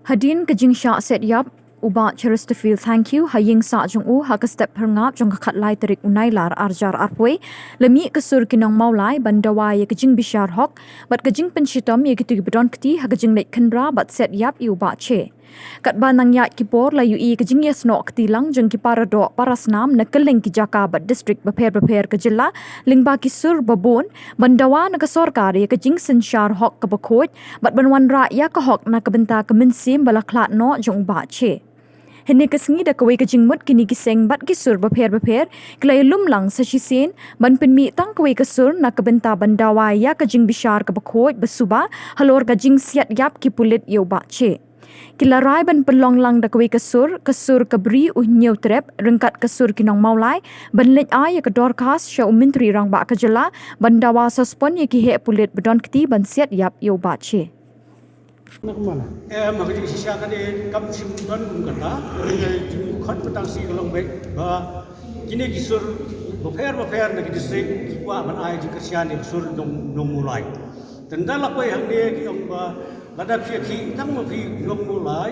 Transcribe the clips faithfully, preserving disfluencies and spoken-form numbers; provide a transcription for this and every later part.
Hadien ka jingshah set ïap u Bah Chesterfield Thangkhiew ha ïing sah jong u ha ka step phyrngap jong ka khatlai tarik u Nailar arhajar arphew, la mih ka sur ki nong Mawlai ban dawa ïa ka jingbishar hok bad ka jingpynshitom ïa kito kiba don kti ha ka jingleit khynra bad set ïap ïa u Bah Che. Katba nang ïaid ki por la ïohi ka jingïasnoh kti lang jong ki paradoh parasnam na kylleng ki jaka bad district bapher bapher ka jylla lyngba ki sur babun ban dawa na ka sorkar ïa ka jingsynshar hok kaba khuid bad ban wanrah ïa ka hok na ka bynta ka mynsiem ba la khlad noh jong u Bah Che. Hynne ka sngi da kawei ka jingmut kine ki seng bad ki sur bapher bapher ki la ïalum lang sa shisien ban pynmih tang kawei ka sur na ka bynta ban dawa ïa ka jingbishar kaba khuid ba suba halor ka jingsiat ïap ki pulit ïa u Bah Che. Ki la rai ban pynlong lang da kawei ka sur, ka sur ka Bri U Hynñiewtrep, ryngkat ka sur ki nong Mawlai ban leit ai ïa ka dorkhas sha u Myntri Rangbah ka jylla ban dawa suspend ïa ki heh pulit ba don kti ban siat ïap ïa u Bah Che. Em, ha ka jingshisha ka dei kam shym don kum kata, ka dei ka jingkhot ba tang shi ka long beit ba kine ki sur bapher bapher na ki district ki kwah ban ai jingkyrshan ïa ka sur nong, nong Mawlai. Tang da la poi hangne ki ong ba lada phi ïakhih tang ma phi nong Mawlai,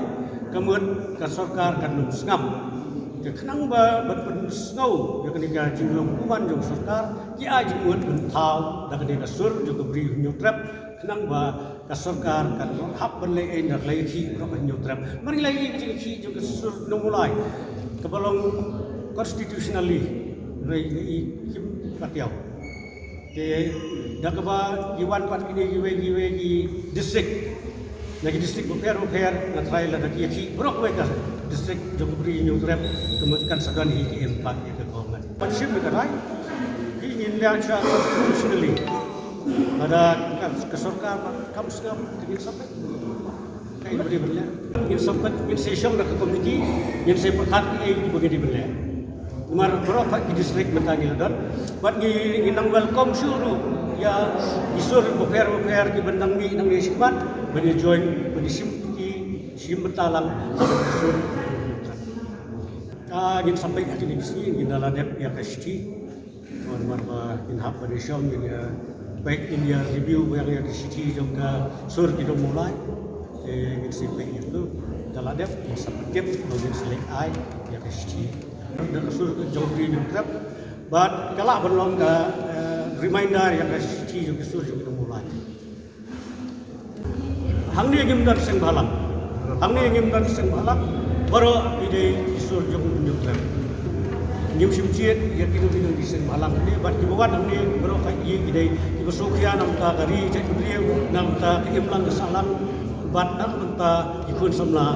ka mut ka sorkar kan ym sngap. Te khnang ba ban pynsngew ïa kane ka jinglong kuman jong sorkar, ki ai jingmut ban thaw da kane ka sur jong ka Bri U Hynñiewtrep, khnang ba ka sorkar kan hap ban leh ei na ka lei khih baroh ka Hynñiewtrep. Mar ngi la ïohi ka jingkhih jong ka sur nong Mawlai kaba long constitutionally, ngi la ïohi kim patiaw. Te da kaba ngi wan pat kine kiwei kiwei ki district, na ki district bapher bapher, nga tharai lada ki ïakhih baroh kawei ka district jong ka Bri U Hynñiewtrep, ka mut kan sa don hi ka impact ïa ka government. Ban shim ïa ka rai, ki ngin ïa shah constitutionally. Lada ka, ka sorkar kam sngap, ka ngin sa peit. Ka ïa ba dei ban leh. Ngin sa peit, ngin sa shong da ka committee, ngin sa pyrkhat kaei ba ngi dei ban leh. Namar baroh pat ki district mynta ngi la don. Bad ngi, ngi nang welcome shuh ruh ïa ki sur bapher bapher kiba nang mih nangne shakhmat ban ïa join, ban ïa shim ki, shim bynta lang ki sur. Ah, ngin sa peit ha kine ki sngi, ngin da la dep ïa ka shithi. Namar ba ngin hap ban ïa shong, ngin ïa peit, ngin ïa review biang ïa ka shithi jong ka sur ki nong Mawlai. Te ngin sa peit ïa tu, da la dep ngin sa pyntip, ngin sa leit ai ïa ka shithi. Da ka sur ka jong ki nong Trep. Bad ka lah ban long ka, eh, reminder ïa ka shithi jong ki sur jong ki nong Mawlai. Hangne ngim don seng bhalang. Hangne ngim don seng bhalang. Baroh ki dei ki sur jong u Hynñiewtrep. Ngim shym jied ïa kino kino ki seng bhalang hangne, bad kiba wan hangne baroh ka ïing ki dei kiba sngewkhia na bynta ka ri jaitbynriew, na bynta ka imlang ka sahlang, bad na bynta ki khun samla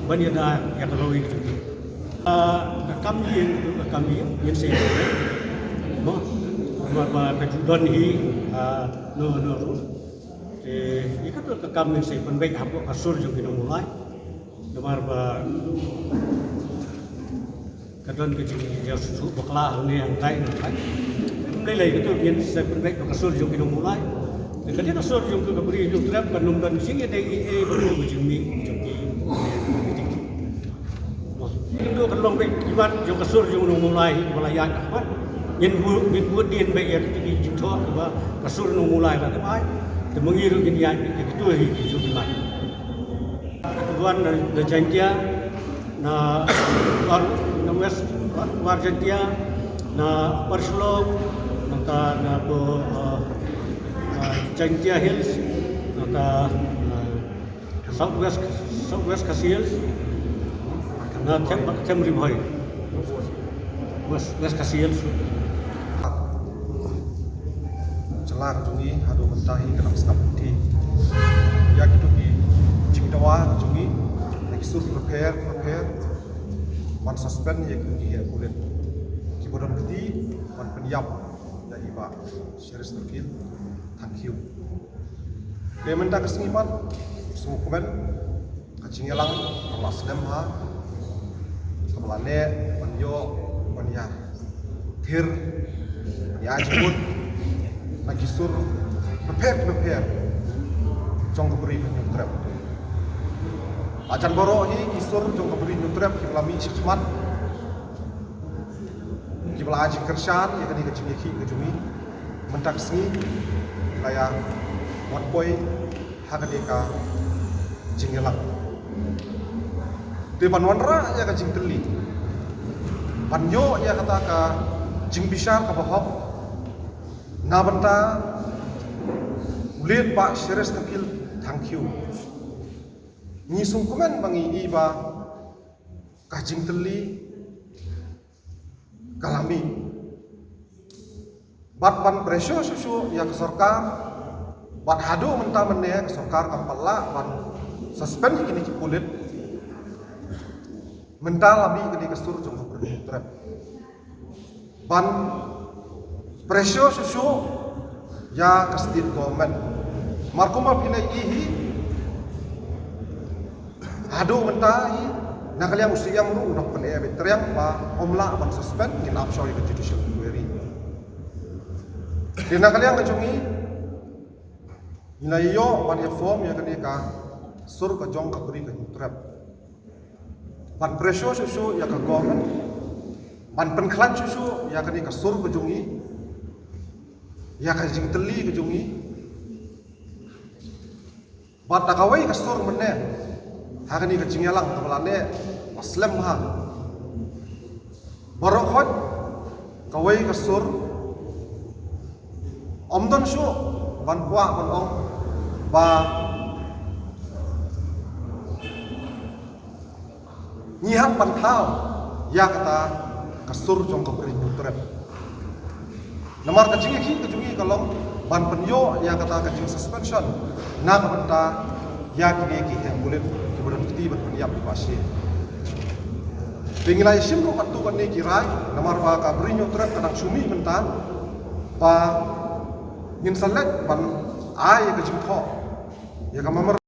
ban ïada ïa ka lawei ka jong ki. Ah, ka kam ïing, ka kam ïing, ngin sa ïa, mo, ba, ba ka ju don hi, ah, no, no, ruh. Te ïa kata ka kam ngin sa pynbeit hapoh ka sur jong ki nong Mawlai. Namar ba ka don ka jingïasuk bakla hangne hangtai hangtai. Ym lei lei kata ngin sa pynbeit hapoh ka sur jong ki nong Mawlai. Te ka dei ka sur jong ka Bri U Hynñiewtrep, kan ym don jingïadei ei ei bad ka jingmih jong ki. Ngin duh kan long beit ki mat jong ka sur jong u nong Mawlai hi ba la ïaid ha khmat. Ngin bud, ngin bud dien beit ïa kito ki jingthoh ba ka sur nong Mawlai la dep ai. Te ma ngi ruh ngin ïaid beit ïa kito hi ki jong ki mat. Ka tuan na, na Jaintia, na War, na West War, War Jaintia, na Upper Shillong, nangta na ko, uh, uh, Jaintia Hills, nangta, uh, South West, South West Khasi Hills, na Them, Them Ri Bhoi, West, West Khasi Hills. Jylla ka jong ngi haduh mynta hi ka dang sngap lynti ïa kito ki jingdawa ka jong ngi na ki sur bapher bapher ban suspend ïa kito ki heh pulit kiba don kti ban pynïap ïa i Bah Chesterfield Thangkhiew. Te mynta ka sngi pat, sngewkmen, ka jingïalang kaba la slem bha, kaba la leh ban ïoh, ban ïa thir, ban ïa jingmut na ki sur bapher bapher jong ka Bri U Hynñiewtrep. La jan baroh hi ki sur jong ka Bri U Hynñiewtrep kiba la mih shakhmat kiba la ai jingkyrshan ïa kane ka jingïakhih ka jong ngi. Mynta ka sngi la ïa wad poi ha kane ka jingïalang. Te ban wanrah ïa ka jingtylli, ban ïoh ïa kata ka jingbishar kaba hok na bynta u Late Bah Sheresthaphil Thangkhiew, ngi sngewkmen ba ngi i ba ka jingtylli ka la mih. Bad ban pressure shuh shuh ïa ka sorkar, bad haduh mynta mynne ka sorkar kam pat lah ban suspend ïa kine ki pulit. Mynta la mih kane ka sur jong ka Bri Hynñiewtrep ban pressure shuh shuh ïa ka state government. Mar kumba phi la ïohi, haduh mynta hi, na ka liang u Syiem ruh u dang pyneh beit triang ba ym lah ban suspend, ngin ap shuwa ïa ka judicial inquiry. Te na ka liang ka jong ngi, ngi la ïoh ban ïa form ïa kane ka sur ka jong ka Bri ka Hynñiewtrep ban pressure shuh shuh ïa ka government ban pynkhlaiñ shuh shuh ïa kane ka sur ka jong ngi, ïa ka jingtylli ka jong ngi. Bad da kawei ka sur mynne, ha kane ka jingïalang kaba la neh ba slem ha baroh khoit, kawei ka sur ym don shuh ban kwah ban ong ba ngi hap ban thaw ïa kata ka sur jong ka Bri Hynñiewtrep. Namar ka jingïakhih ka jong ngi ka long ban pynïoh ïa kata ka jingsuspension na ka bynta ïa kine ki heh pulit kiba don kti ban pynïap ïa ka shi. Te ngi la ïashim ruh katto katne ki rai, namar ba ka Bri Hynñiewtrep ka dang shu mih mynta, ba ngin sa leit ban ai ïa ka jingthoh ïa ka memorandum